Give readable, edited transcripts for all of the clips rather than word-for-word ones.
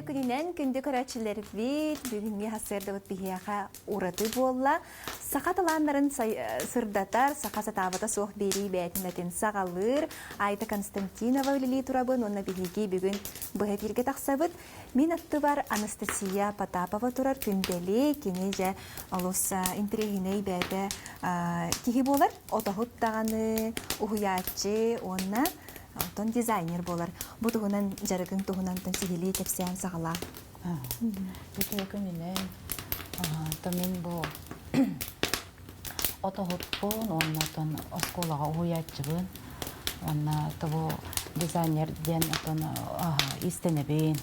Үтүө күнүнэн күндү көрөөччүлэрбит, бүгүҥҥү сарсыардабыт биһиэхэ ураты буолла. Саха талааннарын сырдатар, саха сатаабата суох биэрии бээтинэтин саҕалыыр Айта Константинова үлэлии турабын уонна биһиги бүгүн быһа эфиргэ тахсабыт. Мин аттыбар Анастасия Потапова турар күндэли, кини дьэ олус интэриэһинэй бэйэтэ киһи буолар. Отоһут даҕаны, уһуйааччы уонна Оттон дизайнер буолар. Бу туһунан дьарыгыҥ туһунан сиһилии кэпсээн саҕалаа. Үтүө күнүнэн. Мин бу отоһуппун уонна отон оскуолаҕа уһуйааччыбын уонна тобу дизайнер диэн отон иистэнэбин.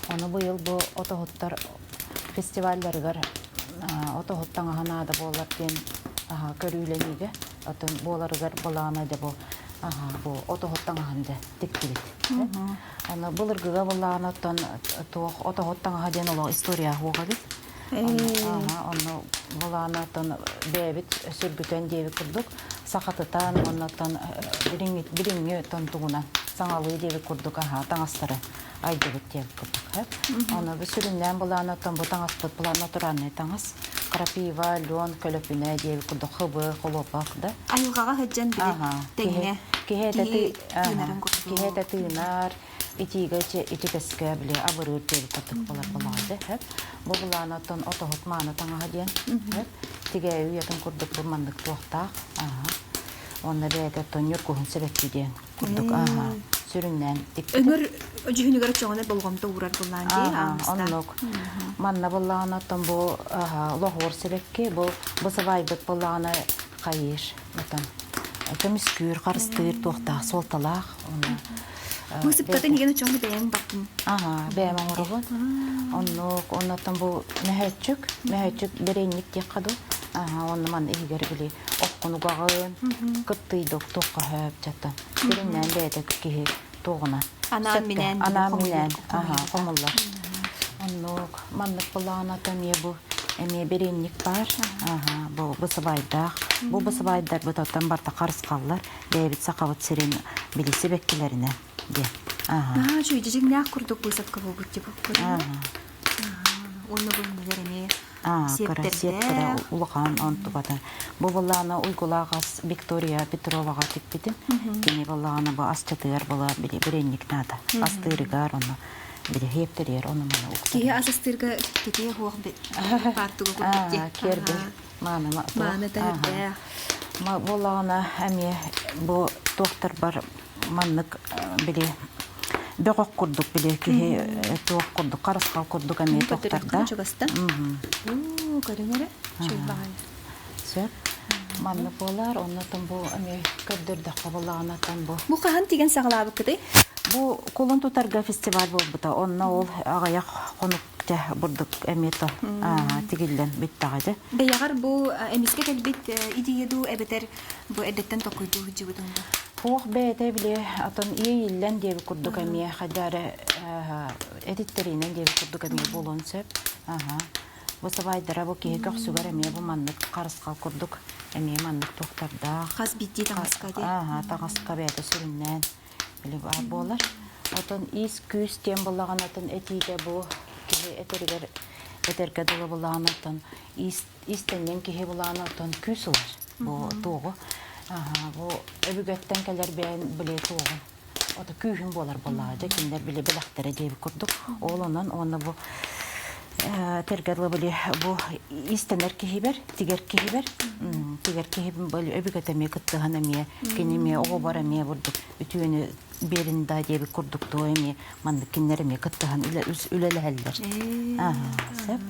Ону быйыл бу отоһуттар фестивалларыгар отоһут таҥаһа наада буолар диэн көрүүлэниигэ отон буоларыгар былаана дьэ бу бу отоһут таҥаһын дьэ тиктибит. Аны былыргыга былаан оттон туох отоһут таҥаһа диэн олох история суох эбит. Онно былаана оттон бэйэбит сүргүтэн диэбит курдук сахатытан уонна оттон билиҥҥи оттон тугунан саҥалыы диэбит курдук аһаа таҥастары айдыбыт диэбит курдук. Ону бу сүрүннээн былаан оттон бу таҥаспыт былаан натуральный таҥас. Крапива, лен, көлөпүнэ диэбит курдук хыбы, холуопак да. Айылҕаҕа сылдьан били тэҥҥэ киһи киһи этэ тыынар, итиигэ итигэскэ били абырыыр диэбит курдук болар болаады. Бу былаан оттон отоһут мааны таҥаһа диэн. Тигээйи уйатын курдук бу маннык туохтаах. Онно бэйэтэ тонньур куһун сэбэкки диэн курдук сүрүннээн Өҥөр дьүһүнүгэр чоҕуна болҕомто уурар буллаан дии оннук манна буллаҕына оттон бу лоһуор сибэкки бу бу сыбайбыт буллаҕына хайыыр отон көмүскүүр харыстыыр туохтаах суолталаах Быысыпкатын иһин очоҥу бэйэҥ баттын. Аха, бэйэм оҥоробун. Оннук, оннуттан бу мөһөөччүк, мөһөөччүк бэриэнньик диэххэ дуу. Аха, онно манна иһигэр били оккунугаҕын, кыттыйдык туохха хөп чаттан. Сүрүннээн бэйэтэ киһи туоҕунан. Анаан-минээн. Анаан-минээн, аха, хомуллар. Оннук, маннык былаана эмиэ бу эмиэ бэриэнньик баар. Аха, бу бысыбайдаах. Бу бысыбайдарбыт оттон барыта харысхаллар. Бэйэбит сахабыт сирин били сибэккилэринэн диэн. Аха. Аа, үчүгэй дьиҥнээх курдук быысапка буолбут типа. Уонна бу иннигэр эмиэ Кыра сиэптэрэ улахан онтубата. Бу былаана уйгулаах ас Виктория Петроваҕа тикпитим. Кини былаана бу асчытыгар була били бириэнньик наада. Астыырыгар ону били хиэптэригэр ону маны уктар. Киһи ас астыырга кэтиэ хуох баартыга курдук дии. Киэргэл мааны Мааны таһырдээх. Буоллаҕына эмиэ бу туохтарбар маннык били бөҕөх курдук били киһи туох курдук харысхал курдук эмиэ туохтарда. Чугастан. Көрүҥ эрэ. Чуйбаҕай. Сөп. Маннык буолар, оннотон бу эмиэ көрдөрдөххө буоллаҕына бу. Бу хаһан тигэн саҕалаабыккытый? Бу кулун тутарга фестиваль буолбута. Онно ол аҕыйах хонук дьэ бурдук эмиэ то тигиллэн бүттэҕэ дьэ. Бэйэҕэр бу эмискэ кэлбит идея дуу эбэтэр бу эрдэттэн толкуйдуу сылдьыбытыҥ дуу? Туох бэйэтэ били отон иэйиллэн диэбит курдук эмиэ хайда эрэ этиттэринэн диэбит курдук эмиэ буолуон сөп. Аха. Бу сабайдара бу киһи көхсүгэр эмиэ бу маннык харысхал курдук эмиэ маннык туохтардаах. Хас биирдии таҥаска дии. Аха, таҥаска бэйэтэ сүрүннээн били баар буолар. Отон иис-күүс диэн буллаҕына отон этиитэ бу киһи этэригэр этэргэ дылы буллаҕына отон иис иистэнньэҥ киһи булаана оттон күүс ылар бу туоҕу бу өбүгэттэн кэлэр бэйэн били туоҕун ото күүһүн буолар буоллаҕа дьэ кинилэр били бэлэхтэрэ диэбит курдук ол онон уонна бу тэргэ дылы били бу иистэнэр киһибэр тигэр киһибэр тигэр киһибин били өбүгэтэ эмиэ кыттыһан эмиэ кини эмиэ оҕобор эмиэ бурдук үтүөнү биэрин да диэбит курдук туо эмиэ маннык кинилэр эмиэ кыттыһан үлэлэһэллэр сөп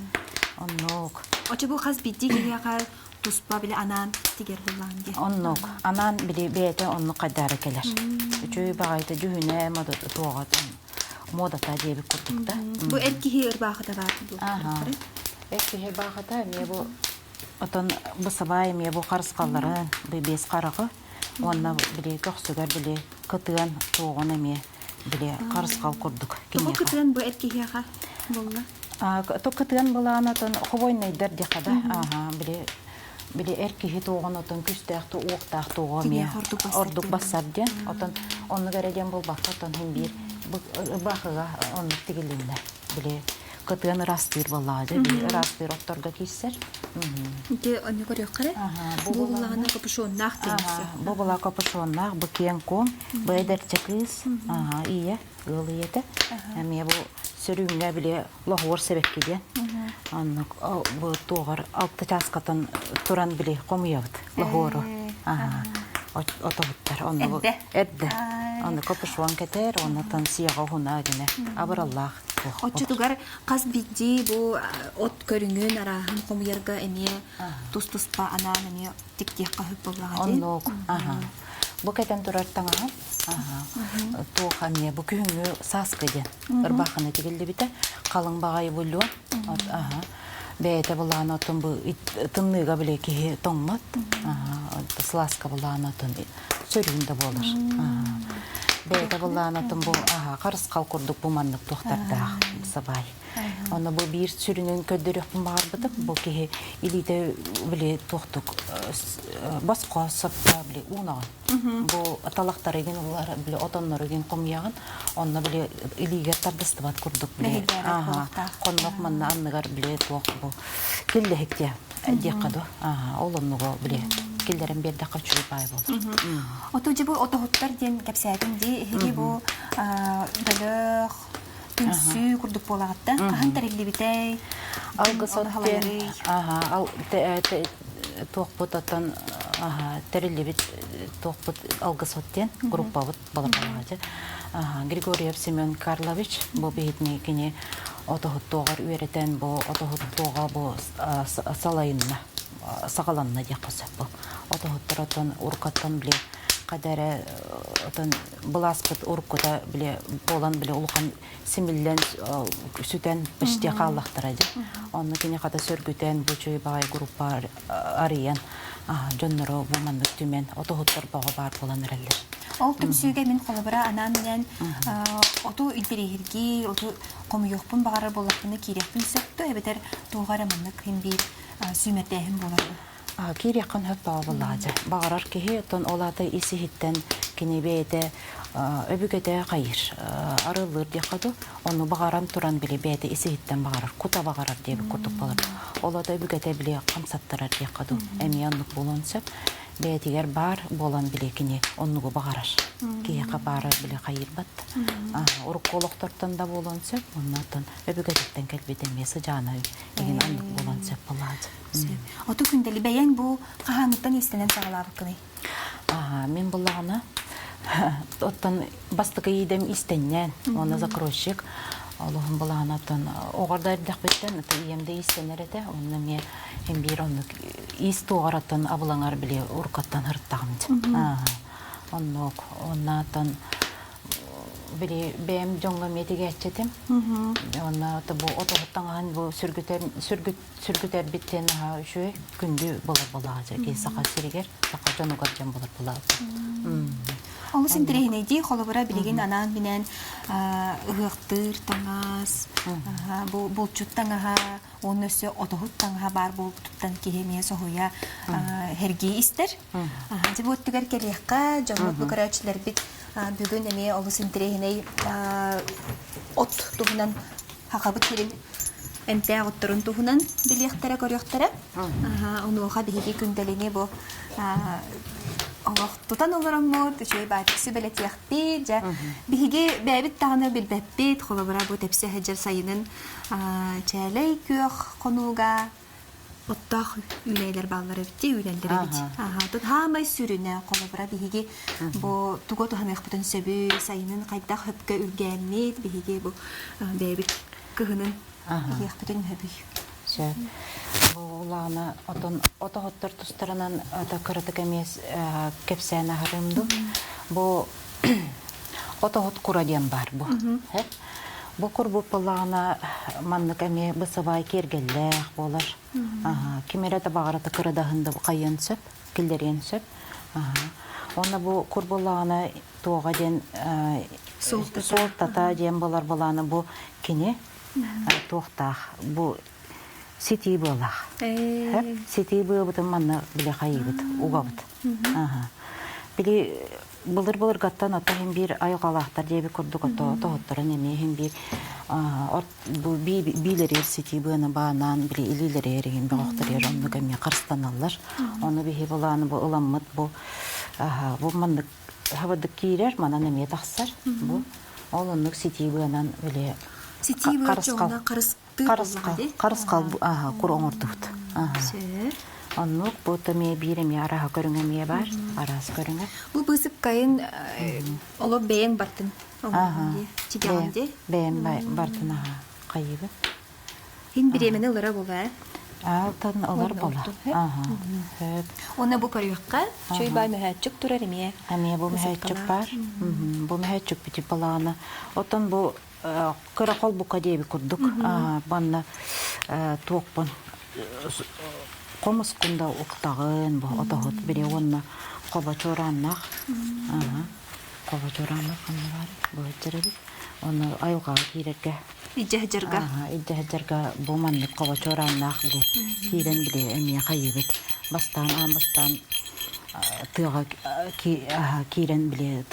оннук Очо бу хас биирдии киһиэхэ туспа били анаан тигэр буллаан дии. Оннук. Анаан били бэйэтэ оннук хайдаары кэлэр. Үчүгэй баҕайыта дьүһүнэ модата муодата диэбит курдук да. Бу эр киһи ырбаахыта баар Аха. Эр киһи ырбаахыта эмиэ бу отон бу сабай эмиэ бу харысхалларын бу биэс хараҕы уонна били көхсүгэр били кытыан туоҕун эмиэ били харысхал курдук Тоҕо кытыан бу эр киһиэхэ буолла? То кытыан былаан отон хобойнайдар диэхэ да били били эр киһи туоҕун отон күстээх ту уохтаах туоҕу эмиэ ордук бассар диэн отон оннук эрэ диэн буолбакка отон хин биир Ырбаахыга оннук тигилиннэ. Били кытыан ыраастыыр буоллаҕа дьэ били ыраастыыр отторго киирсэр. Ити онно көрүөххэ Бу Бу буллаҕына капюшоннаах тиҥсэ. Бу була капюшоннаах, бу киэҥ-куоҥ, бу эдэрчэ кыыс, ийэ, ыал ийэтэ. Эмиэ бу сөрүүҥҥэ били лоһуор сэбэкки диэн. Оннук бу туоҕар алта чааскатан туран били хомуйабыт лоһуору. Отоһуттар. Онно бу эрдэ. Онно капюшон кэтэр, оннотон сиэҕэ уһуна гинэ абыраллаах. Оччотугар хас биирдии бу от көрүҥүн арааһын хомуйарга эмиэ тус-туспа анаан эмиэ тиктиэххэ сөп буоллаҕа дии. Оннук. Бу кэтэн турар таҥаһым туох эмиэ бу күһүҥҥү сааскы диэн ырбаахыны тигиллибитэ. Халыҥ баҕайы буллуон. Бэйэтэ былаан отун бу тымныыга бile киһи тоҥмот. Сылааска былаан отун сөрүүн да буолар. Бэйэтэ былаан отун бу харысхал курдук бу маннык туохтардаах сабай. Онно бу биир сүрүнүн көрдөрүөхпүн баҕарбытым. Бу киһи илиитэ били туохтук босхо сопто били уунаҕын. Бу талахтарыгын улар били отонноругун хомуйаҕын. Онно били илиигэр тардыстыбат курдук били хоннох манна анныгар били туох бу киллэһик диэ диэххэ дуо. Ол оннуга били киллэрэн биэрдэххэ үчүгэй баай буолар. Оту дьэ бу отоһуттар диэн кэпсээтиҥ дии. Эһиги бу бөлөх түмсүү курдук буолаҕыттан хаһан тэриллибитэй? Алгыс от диэн туохпут оттон тэриллибит туохпут алгыс от диэн группабыт балапанаачы Григорьев Семен Карлович бу биһитини кини отоһуттуоҕар үөрэтэн бу отоһуттуоҕа бу салайынна саҕаланна диэххэ сөп бу отоһуттар оттон уруккаттан били хадара отон былааспыт уруккута били буолан били улахан симиллэн сүтэн почти хааллахтара дии. Онно кини хата сөргүтэн бу үчүгэй баҕайы группа арыйан дьоннору бу маннык түмэн отоһуттар бөҕө баар буолан эрэллэр. Ол түмсүүгэ мин холобура анаан-минээн оту интэриэһиргии, оту хомуйуохпун баҕарар буоллахпына киириэхпин сөп дуо эбэтэр туоҕа эрэ маннык иһин биир сүүмэрдээһин буолар дуо? Киириэххин сөп баҕа дьэ. Баҕарар киһи, оттон ол аата ис-иһиттэн кини бэйэтэ өбүгэтэ хайыыр, арыллыыр диэххэ дуу, ону баҕаран туран били бэйэтэ ис-иһиттэн баҕарар, кута баҕарар диэбит курдук буолар. Ол аата өбүгэтэ били хамсаттарар диэххэ дуу, эмиэ оннук буолуон сөп. Бэйэтигэр баар буолан били кини оннугу баҕарар. Киһиэхэ баара били хайыырбат. Урукку олохтортон да буолуон сөп, онно оттон өбүгэтиттэн кэлбит эмиэ сыдьаана игин оннук буолуон сөп буолааччы. Оту күндэли бэйэҥ бу хаһааҥҥыттан иистэнэн саҕалаабыккыный? Мин буллаҕына оттон бастакы иидэм иистэнньээн уонна закройщик олуһун былаана оттон оҕордо эрдэхпиттэн ата ийэм да иистэнэр этэ онно эмиэ һин биир оннук иис туоҕар оттон абылаҥар били уруккаттан ырыттаҕым оннук оннаатан били бэйэм дьоҥҥо эмиэ тигээччи Онно бу отоһут таҥаһын бу сүргүтэр сүргүт сүргүтэрбит диэн наһаа үчүгэй күндү болор буолаҕа киһи саха сиригэр саха дьонугар диэн болор буолаҕа. Олус интэриэһинэйдии холобура билигин анаан-минээн ыһыахтыыр таҥас, бу булчут таҥаһа уонна өссө отоһут таҥаһа баар буолбутуттан киһи эмиэ соһуйа сэргии истэр. Дьэ бу өттүгэр кэлиэххэ, дьоммут бу көрөөччүлэрбит бүгүн эмиэ олус интэриэһинэй от туһунан Сахабыт сирин эмтээх отторун туһунан билиэхтэрэ, көрүөхтэрэ. Онуоха биһиги күндэлини бу олох тутан олороммут, үчүгэй баатык сүбэлэтиэхпит. Дьэ, биһиги бэйэбит даҕаны билбэппит, холобура бу тэпсэ сылдьар сайынын чээлэй күөх хонууга оттоох үүнэйлэр бааллар эбит дии, үүнэллэр эбит. Тут хаамай сүрүнэ, холобура биһиги бу тугу туһаныахпытын сөбүй, сайынын хайдах хөпкө үргээммит, биһиги бу бэйэбит кыһынын иһиэхпитин сөбүй. Сөп. Бу улаана отон отоһоттор тустарынан ата кыратык эмиэ кэпсээн аһарым ду. Бу отоһот кура диэн бар бу. Бу курбук буоллаҕына маннык эмиэ бысабай киэргэллээх буолар. Ким эрэ да баҕарата кырадаһын да хайыан сөп, киллэриэн сөп. Уонна бу кур буоллаҕына туоҕа диэн суолтата диэн буолар буолааны бу кини туохтаах бу ситии быалаах. Ситии быабытын манна билэ хайыыбыт, угабыт. Били былыр-былыргаттан ото иһин биир айылҕалаахтар диэбит курдук ото тоһутторун эмиэ иһин биир бу биилэригэр ситии быаны баанан били илиилэригэр иһин бөҕөхтөрүгэр оннук эмиэ харыстаналлар. Ону биһи былааны бу ыламмыт бу бу маннык хабадык киирэр, манан эмиэ тахсар. Бу ол оннук ситии быанан били Ситии быа дьоҕуна харыстыыр харысхал харысхал кур оҥордубут. Оннук бу эмиэ биир эмиэ арааһа көрүҥэ эмиэ баар, араас көрүҥэ. Бу быысыпкайын олох бэйэҥ бартын тигэҕин дии. Бэйэм бартын аха хайыыбын. Ин бириэмэни ылара була ээ. Алтан ылар була. Аха. Сөп. Уонна бу көрүөххэ, чүй бай мөһөөччүк турар эмиэ. Эмиэ бу мөһөөччүк бар. Бу мөһөөччүк бүтүп балаана. Оттон бу кыра холбукка диэби курдук манна туохпун хомускун да уктаҕын бу отоһут били уонна хобо чуорааннаах хобо чуорааннаах ханна баар бу эбит онно айылҕаҕа киирэргэ илдьэ сылдьарга илдьэ сылдьарга бу маннык хобо чуорааннаах били киирэн били эмиэ хайыыбыт бастаан аан бастаан тыаҕа киирэн били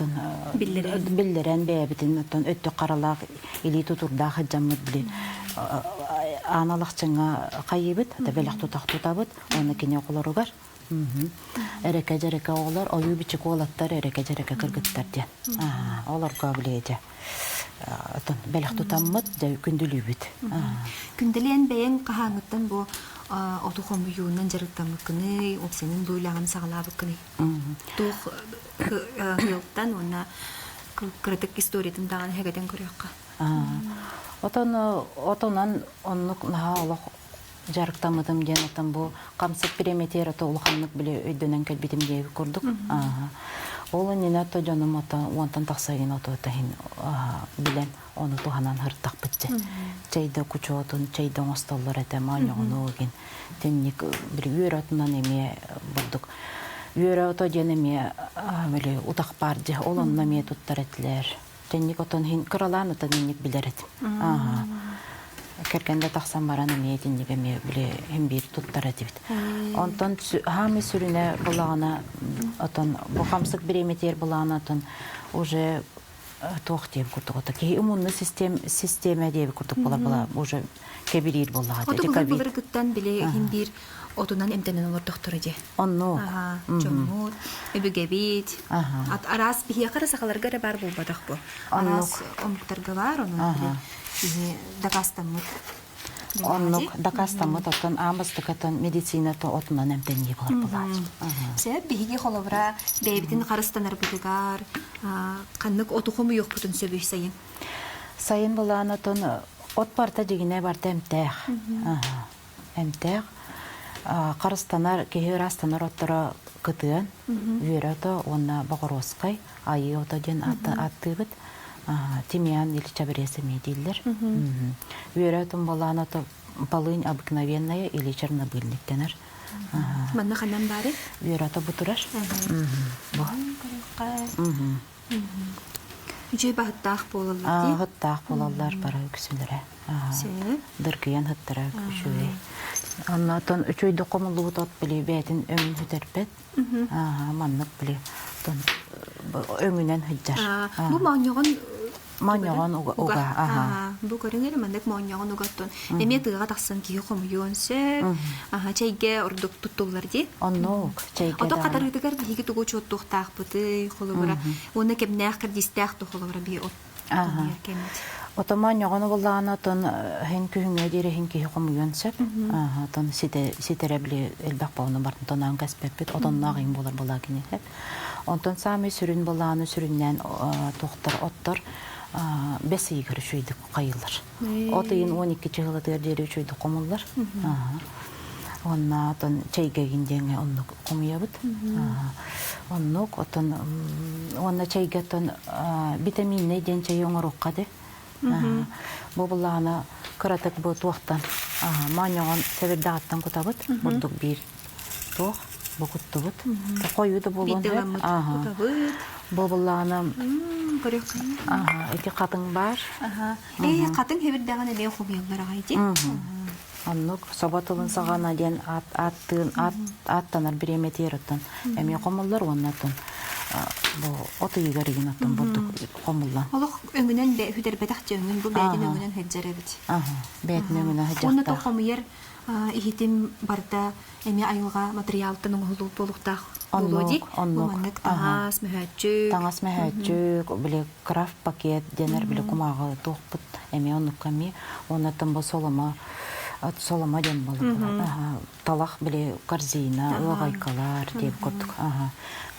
биллэрэн бэйэбитин оттон өттүк харалаах илии тутурдаах сылдьаммыт били аан алахчыҥҥа хайыыбыт бэлэх тутах тутабыт уонна кини оҕолоругар эрэкэ дьэрэкэ оҕолор ойуу бичик уолаттар эрэкэ дьэрэкэ кыргыттар диэн олорго били дьэ бэлэх тутаммыт дьэ күндүлүүбүт Күндэлиэн бэйэҥ хаһааҥҥыттан бу оту хомуйуунан дьарыктаммыккыный, уопсайынан бу үлэҕин саҕалаабыккыный? Туох ыалтан уонна кыратык историятын даҕаны хэгэтэн көрүөххэ. Отон отонон оннук наһаа олох дьарыктаммытым диэн отон бу хамсык бириэмэтигэр ото улаханнык били өйдөнөн кэлбитим диэбит курдук. Ол иннинэ ото дьонум ото уонтан тахса иһин ото иһин билэн ону туһанан һыртахпыт дьэ. Чэйдэ кучуотун, чэйдэ оҥостоллор этэ, моонньоҕону игин. Тинник били үөр отунан эмиэ бурдук. Үөрэ ото диэн эмиэ били утах баар дьэ. Ол онно эмиэ туттар этилэр. Тинник отон хин кыралаан отон инник билэр этим. Ааха. Кэргэн да тахсан баран эмиэ итинник эмиэ били хин биир туттар этибит. Онтон хаамый сүрүнэ булаҕына отон бу хамсык бириэмэтигэр булаҕына отон уже туох диэбит курдук ото киһи иммунный систем систиэмэ диэбит курдук буолар була уже кэбириир буоллаҕа Оту былыр былыргыттан били иһин биир отунан эмтэнэн олордохторо дии. Оннук. Дьоммут, өбүгэбит. Араас биһиэхэ эрэ сахаларга эрэ баар буолбатах бу. Араас омуктарга баар, онон киһи дакаастаммыт. Оннук дакаастаммыт оттон аан бастакытын медицина отунан эмтэнии болар булааччы. Сөп, биһиги холобура бэйэбитин харыстанарбытыгар ханнык оту хомуйуохпутун сөбүй сайын? Сайын былаан отон от барта дьигинэ барта эмтээх. Эмтээх. Харыстанар, киһи ырастанар отторо кытыан, үөрэ ото уонна боҕоруоскай, айыы ото диэн аттыыбыт. Тимьян или чабрец эмиэ дииллэр. Үөрэ отун болаан ото полынь обыкновенная или чернобыльник дэнэр. Манна ханан баары? Үөрэ ото бу турар. Бу. Үчүгэй баһыттаах буолаллар дии. Аһыттаах буолаллар бары үксүлэрэ. Дыргыйан ыттара үчүгэй. Оннотон үчүгэйдик хомуллубут от били бэйэтин өҥүн сүтэрбэт. Маннык били өҥүнэн сылдьар. Бу моонньоҕон Моонньоҕон уга. Бу көрүҥ эрэ маннык моонньоҕон угаттан эмиэ тыаҕа тахсан киһи хомуйуон сөп. Чэйгэ ордук туттуллар дии. Оннук чэйгэ Ото хатарыытыгар биһиги тугу учуоттуохтаахпытый холобура уонна кэмнээх кэрдиистээх да холобура биһи от хомуйар кэммит. Ото моонньоҕон угуллаҕына отон иһин күһүҥҥэ диэри иһин киһи хомуйуон сөп. Отон ситэрэ били элбэх буолан бартын тоноон кэспэппит отонноох иҥ буолар буолаа киниэхэ. Онтон саамай сүрүн былааны сүрүннээн туохтар оттор бэс ыйыгар үчүгэйдик хайыллар. От ыйын 12 чыһылатыгар диэри үчүгэйдик хомуллар. Онна отон чэйгэгин диэҥҥэ оннук хомуйабыт. Оннук отон уонна чэйгэ отон витаминнай диэн чэйи оҥоруохха де. Бу буллаҕына кыратык бу туохтан моонньоҕон сэбирдэҕиттэн кутабыт. Бурдук биир туох бу куттубут. Хойуу да буолуон сөп. Кутабыт. Бу буллаҕына ити хатыҥ баар. Ээ, хатыҥ хэбирдэҕин эмиэ хомуйаллар аҕай дии. Оннук собо тылын саҕана диэн аат ааттыын аат ааттанар бириэмэтигэр оттон эмиэ хомуллар уонна оттон. Бу от ыйыгар игин оттон бурдук хомуллан. Олох өҥүнэн хүдэрбэтэх дьөҥүн бу бэйэтин өҥүнэн сылдьар эбит. Аха, бэйэтин өҥүнэн сылдьахтаах. Уонна то хомуйар иһитим барда эмиэ айылҕа материалтан оҥоһуллубут буолуохтаах буолуо дии. Оннук, Маннык таҥас, мөһөөччүк. Таҥас мөһөөччүк, били крафт пакет дэнэр били кумааҕы туохпут эмиэ оннукка эмиэ. Уонна бу соломо соломо диэн буолар. Талах били корзина, ыаҕайкалар диэбит курдук.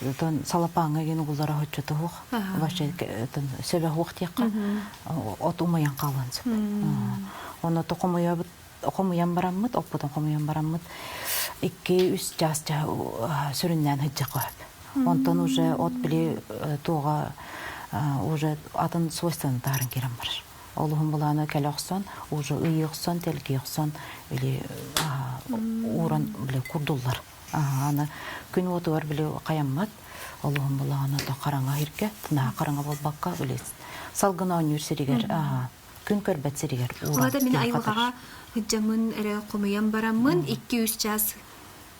Отон салапааҥҥа диэн угуллара оччото суох. Вообще сөбө суох диэххэ от умайан хаалан сөп. Онно то хомуйабыт хомуйан бараммыт, оппутун хомуйан бараммыт 2-3 чаас сүрүннээн сылдьахха сөп. Онтон уже от били туоҕа уже атын свойствоны таһарын киирэн барар. Олуһун былаана кэлэ охсон, уже ыйы охсон, тэлги охсон, били ууран били курдуллар. Аны күн уотугар били хайаммат, олуһун былаана то хараҥа иргэ, тынаһа хараҥа буолбакка, били салгын оонньуур сиригэр күн көрбөт сиригэр ууран Улата мин айылҕаҕа сылдьаммын эрэ хомуйан бараммын 2-3 чаас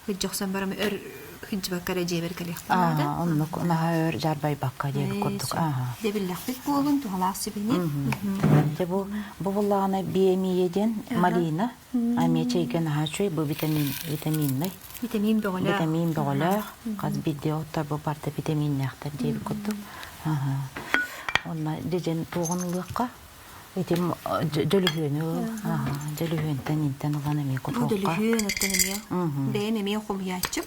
сылдьохсон барам өр сылдьыбакка эрэ дьиэбэр кэлиэхпин наада. Оннук наһаа өр дьаарбайбакка диэбит курдук. Дебиллэхпит буолун туһалаах сүбэни. Дьэ бу бу буллаҕына биэмийэ диэн малина эмиэ чэйгэ наһаа үчүгэй бу витамин витаминнай. Витамин бөҕөлөөх. Витамин бөҕөлөөх. Хас биирдии оттор бу барыта витаминнээхтэр диэбит курдук. Онно дьэдьэн туоҕун ылыахха Итим дьөлүһүөнү ыл, дьөлүһүөнтэн интэн ылан эмиэ Бу кутуохха. дөлүһүөн оттон эмиэ бэйэм эмиэ хомуйааччым.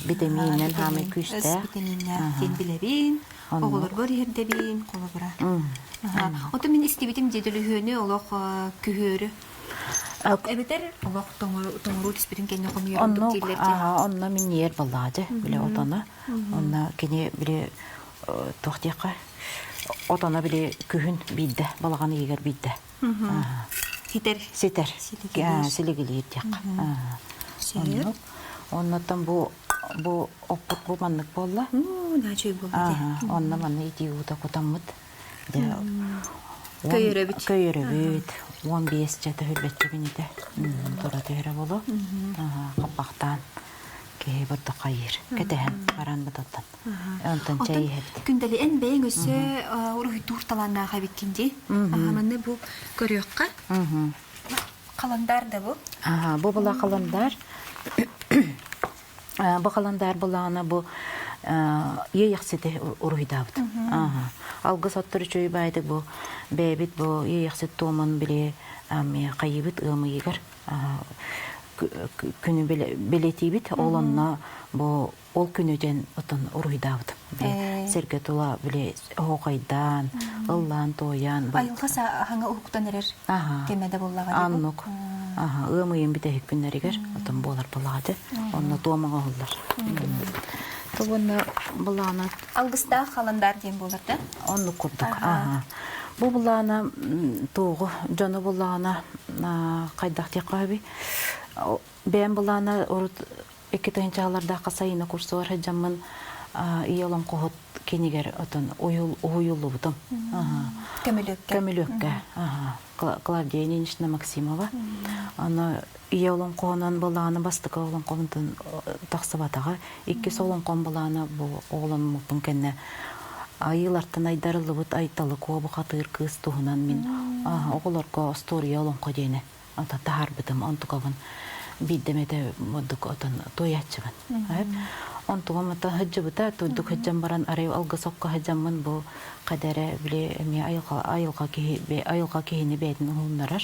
Битэмиинэн хаамай Ыс күүстээх. битэмииннээх диэн билэбин, Оннук. оҕолорбор иһэрдэбин, холобура. Оттон мин истибитим дии дөлүһүөнү олох күһүөрү эбэтэр олох тоҥоруу түспүтүн кэннэ хомуйар ордук Оннук, дииллэр дии. онно минньийэр буоллаҕа дьэ, били отоно. Онно кини били туох диэххэ отоно били күһүн биирдэ балаҕан ыйыгар биирдэ Ситэр. Ситэр. Силигилиир. Силигилиир диэххэ. Оннук. Оннуттан бу бу оппут бу маннык буолла. Наачуй буолла дии. Онно манна итии уута кутаммыт. Көйөрөбүт. Көйөрөбүт. 15 чата хүрбэччэбин итэ. Тура түһэрэ болу. Хаппахтаан киһи бурдукка иир. Кэтэһэн баран бытаттан. Онтон чэй иһэбит. Күндэли эн бэйэҥ өссө уруһуйдуур талааннаах эбиккин дии. Манна бу көрүөххэ. Халандаар да бу? Бу була халандаар. Бу халандаар булаана бу иэйэхсити уруһуйдаабыт. Алгыс оттор үчүгэй баайдык бу бэйэбит бу иэйэхсит туомун били хайыбыт ыамыйыгар күнү бэлиэтиибит. Ол онно бу ол күнүтэн отон уруһуйдаабытым. Сэргэ тула били оһуохайдаан, ыллаан туойан. Айылҕа хаҥа уһуктан эрэр кэмэ да буоллаҕа Аннук. Ыам ыйын бүтэһик күннэригэр отон буолар буолаҕа Онно туом оҥоһуллар. Тугунна былаана Алгыстаах халандар диэн буолар да? Оннук курдук. Бу былаана туоҕу дьону былаана хайдах диэххэ Бэйэм былаана урут 2000-лардаахха сайына курсугар сылдьаммын ийэ олоҥхоһут кинигэр отон уһуйуллубутум. Көмүлүөккэ. Көмүлүөккэ. Клавдия Ильинична Максимова. Аны ийэ олоҥхоһунан былааны бастакы олоҥхобунтан тахсыбатаҕа. Иккис олоҥхом былаана бу оҕолонмуппун кэннэ айыылартан айдарыллыбыт Айталы Куо бухатыыр кыыс туһунан мин оҕолорго остуоруйа олоҥхо диэни ата таһаарбытым онтукабын биирдэм этэ модук отон туойааччыбын онтугам ата сылдьыбыта туйдук сылдьан баран арай алгыс окко сылдьаммын бу хадэрэ били эмиэ айылҕа айылҕа киһи айылҕа киһини бэйэтин уһуннарар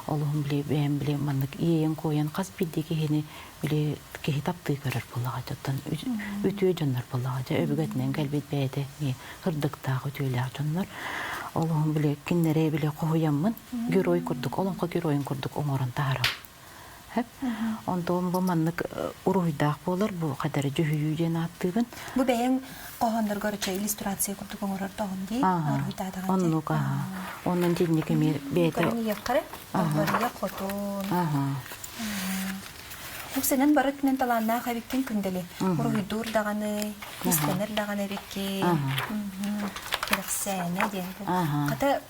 олуһун били бэйэм били маннык иэйэн куойан хас биирдии киһини били киһи таптыы көрөр буоллаҕа оттон үтүө дьоннор буоллаҕа дьэ өбүгэтинэн кэлбит бэйэтэ сырдыктаах үтүөлээх дьоннор олуһун били кинилэри били хоһуйаммын герой курдук олоҥхо геройун курдук оҥорон таһаарабын Хэп. Онтон бу маннык уруһуйдаах буолар бу хадары дьүһүйүү диэн ааттыыбын. Бу бэйэҥ хоһоонноргор иллюстрация курдук оҥорор тоҕун дии уруһуйдаатаҕын дии. Оннук аха. Онон динник эмиэ бэйэтэ. Көрөн иһиэххэ Албарыйа хотун. Уксэнэн бары өттүнэн талааннаах эбиккин күндэли. Уруһуйдуур даҕаны, иистэнэр даҕаны эбиккин. Кэрэхсээнэ диэн. Хата.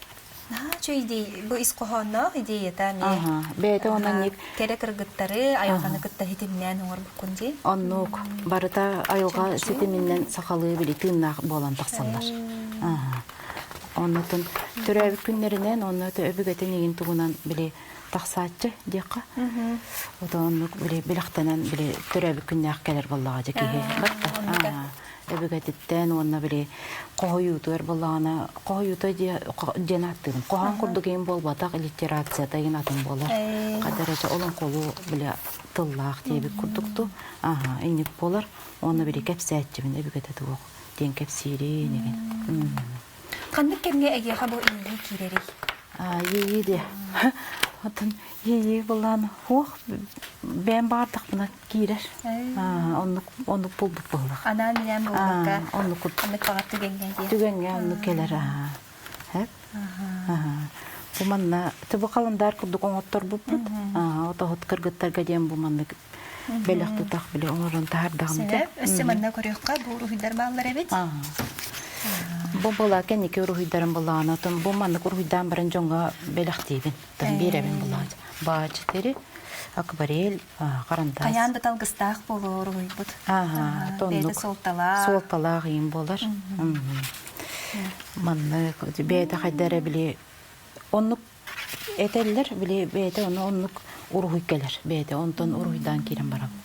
Наһаа үчүгэй бу ис хоһоонноох идеята эмиэ. Бэйэтэ онон ник кэрэ кыргыттары айылҕаны кытта ситимнээн оҥорбуккун дии. Оннук. Барыта айылҕа ситиминэн сахалыы били тыыннаах буолан тахсаллар. Оннотун төрөөбүт күннэринэн онно өбүгэтин игин тугунан били тахсааччы диэххэ. Ото оннук били билэхтэнэн били төрөөбүт күннээх кэлэр буоллаҕа дьэ киһи. Батта. Өбүгэтиттэн уонна били хоһуйуутугар буоллаҕына хоһуйуута диэн ааттыыбын. Хоһоон курдук иин буолбатах литерацията иин атын буолар. Хадарача олоҥхолуу били тыллаах диэбит курдукту. Аха, инник буолар. Уонна били кэпсээччибин өбүгэтэ туох диэн кэпсиирин игин. Ханнык кэмҥэ эйиэхэ бу иэйии киирэрий? Иэйии диэ. Оттон иэйии былаан хуох бэйэм баҕардахпына киирэр. Оннук оннук булбут буоллах. Анаан минээн булбакка оннук оннук баҕар түгэҥҥэ диэ. Түгэҥҥэ оннук кэлэр. Хэп. Бу манна бу халандаар курдук оҥотторбуппут. Отоһут кыргыттарга диэн бу маннык бэлэх тутах били оҥорон таһаардаҕым дьэ. Өссө манна көрүөххэ бу уруһуйдар бааллар эбит. Бу була кэнники уруһуйдарым булаҕына отон бу маннык уруһуйдаан баран дьоҥҥо бэлэхтиибин. Тон биэрэбин булаҕа. Баа четыре акварель харандаас. Хайаан да талгыстаах буолуо уруһуйбут. Бэйэтэ суолталаах. Суолталаах иин буолар. Маннык бэйэтэ хайда эрэ били оннук этэллэр били бэйэтэ ону оннук уруһуй кэлэр бэйэтэ онтон уруһуйдаан киирэн барабын.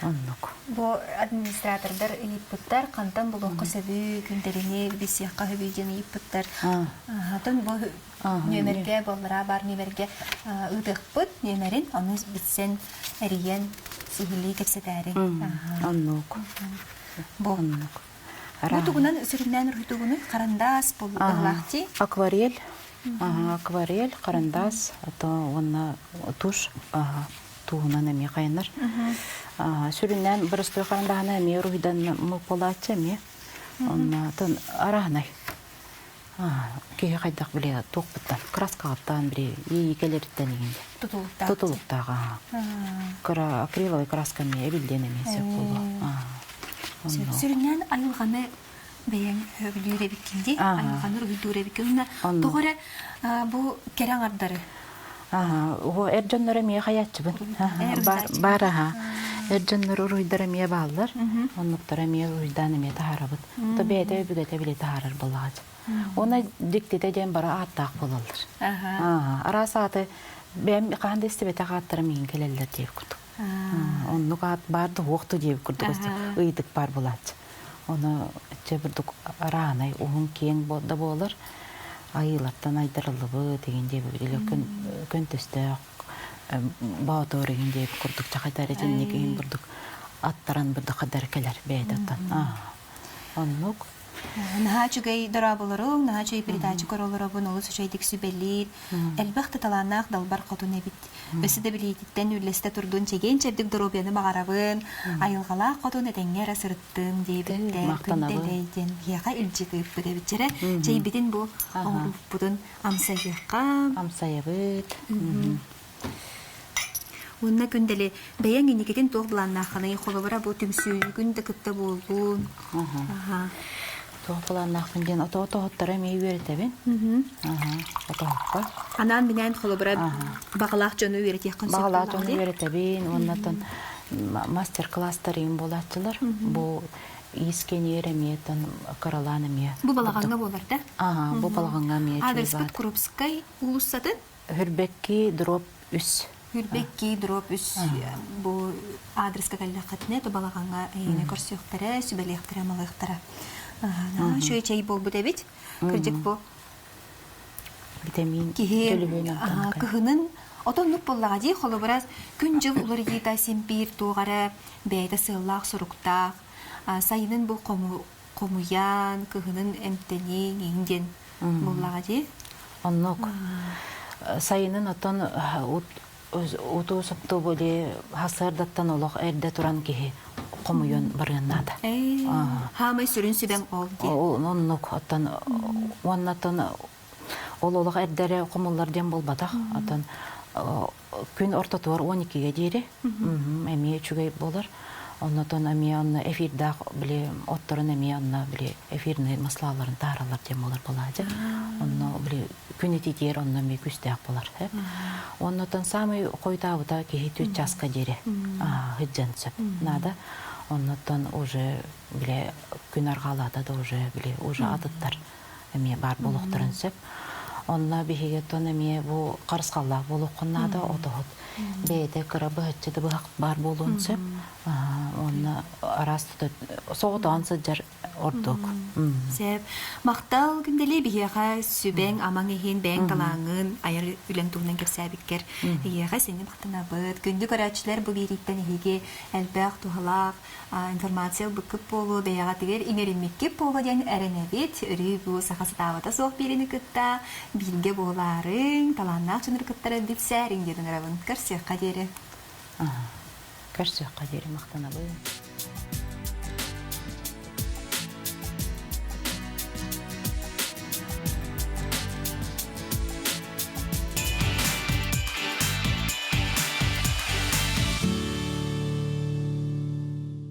Оннук. Бу администратордар ыйыппыттар, хантан булуохха сөбүй, күндэлини билсиэххэ сөбүй диэн ыйыппыттар. Атын бу нүөмэргэ буоллара баар нүөмэргэ ыытыахпыт нүөмэрин, ону билсэн эрийэн сиһилии кэпсэтээри. Оннук. Бу Оннук. Бу тугунан сүрүннээн уруһуйдугунуй? Харандаас буллаах дии. Акварель. Акварель, харандаас, ото уонна тушь туһунан эмиэ хайанар. Сүрүннээн боростуой харандааһына эмиэ уруһуйдан буолааччы эмиэ. Онно арааһынай. Киһи хайдах били туохпуттан краскаҕыттан били иэйии кэлэриттэн игин Тутулуктаах. Тутулуктаах Кыра акриловый краска эмиэ эбиллиэн эмиэ сөп буолуо. Сүрүннээн айылҕаны бэйэҥ сөбүлүүр эбиккин дии. Айылҕаны уруһуйдуур эбиккин. Уонна тоҕо эрэ бу кэрэ аҥардары Оо, эр дьоннор эмиэ хайааччыбын. Баар аха. Эр дьоннор уруһуйдара эмиэ бааллар. Оннуктара эмиэ уруһуйдаан эмиэ таһаарабыт. То бэйэтэ өбүгэтэ били таһаарар буоллаҕа. Уонна дьиктитэ диэн бары ааттаах буолаллар. Араас ааты бэйэм хаһан да истибэтэх ааттарым иһин кэлэллэр диэбит курдук. Оннук аат баар да уох да диэбит курдук ыйытык баар буолааччы. Ону чэ бурдук араанай уһун киэҥ да буолар айыылартан айдарыллыбыт игин диэбит или көнтөстөөх боотур игин диэбит курдук чахайдар итинник игин бурдук аттаран бурдук хаддар кэлэр бэйэтэ оттон оннук Наһаа үчүгэй дорооболоруҥ, наһаа үчүгэй передача көрөлөрөбүн, олус үчүгэйдик сүбэлиир. Элбэх да талааннаах далбар хотун эбит. Өссө да билиититтэн үллэстэ турдун, чэгиэн-чэбдик доруобуйаны баҕарабын. Айылҕалаах хотун этэҥҥэ эрэ сырыттын диэбиттэр. Күндэлэй диэн биһиэхэ илдьит ыыппыт эбит. Чэйбитин бу оҥорбуппутун амсайыахха. Амсайабыт. Уонна күндэли бэйэҥ инникитин туох былааннааххыный? Холобура бу түмсүүгүн да кытта буоллун. Туох былааннаахпын диэн ото отоһуттара эмиэ үөрэтэбин. Отоһукка. Анаан-минээн холобура баҕалаах дьону үөрэтиэххин сөп Баҕалаах дьону үөрэтэбин уонна мастер-класстар буолааччылар. Бу иис кэниэр эмиэ кыралаан эмиэ. Бу балаҕаҥҥа буолар да? Аха, бу балаҕаҥҥа эмиэ Адрespыт Крупскай уулуссатын Хүрбэкки дроп үс. Хүрбэкки дроп үс бу адреска кэллэххитинэ то балаҕаҥҥа эйиэни көрсүөхтэрэ, сүбэлиэхтэрэ, малыахтара. Наһаа үчүгэй чэй буолбут эбит. Кырдьык бу витамин киһи кыһынын отоннук буоллаҕа дии холобура күн-дьыл уларыйыыта син биир туох эрэ бэйэтэ сыаллаах-соруктаах сайынын бу хомуйан кыһынын эмтэниҥ иҥ диэн буоллаҕа дии Оннук. Сайынын оттон утуу соптуу были хасыардаттан олох эрдэ туран киһи хомуйун барыан наада. Хаамай сүрүн сүбэҥ ол дии. Оннук оттон уоннаттан ол олох эрдэрэ хомуллар диэн буолбатах. Оттон күн ортотугар 12-ге диэри эмиэ үчүгэй буолар. Оннотон эмиэ онно эфирдаах били отторун эмиэ онно били эфирный маслаларын тааралар диэн буолар буолаачы. Онно били күн ититиэр онно эмиэ күстээх болар. Оннотон самый хойутаабыта киһи түт часка диэри сылдьан сөп наада. Оннотон уже били күн арҕаалаата да уже били уже атыттар эмиэ баар буолуохтарын сөп. Онно биһиги тон эмиэ бу харысхаллаах буолуоххун наада отоһут бэйэтэ кыра быһаччы да быһах баар буолуон сөп. Уонна араас соҕотоон сылдьар ордук. Сөп. Махтал күндэли биһиэхэ сүбэҥ, амаҥ иһин, бэйэҥ талааҥҥын, айар үлэҥ туһунан кэпсээбиккэр эйиэхэ сини махтанабыт. Күндү көрөөччүлэр бу биэрииттэн эһиги элбэх туһалаах информация ылбыккыт буолуо, бэйэҕитигэр иҥэриммиккит буолуо диэн эрэнэбит. Өрүү бу саха сатаабата суох биэриини кытта бииргэ буолаарыҥ, талааннаах дьоннору кыттара билсээриҥ диэн ыҥырабын. Көрсүөххэ диэри. Көрсүөххэ диэри махтанабын.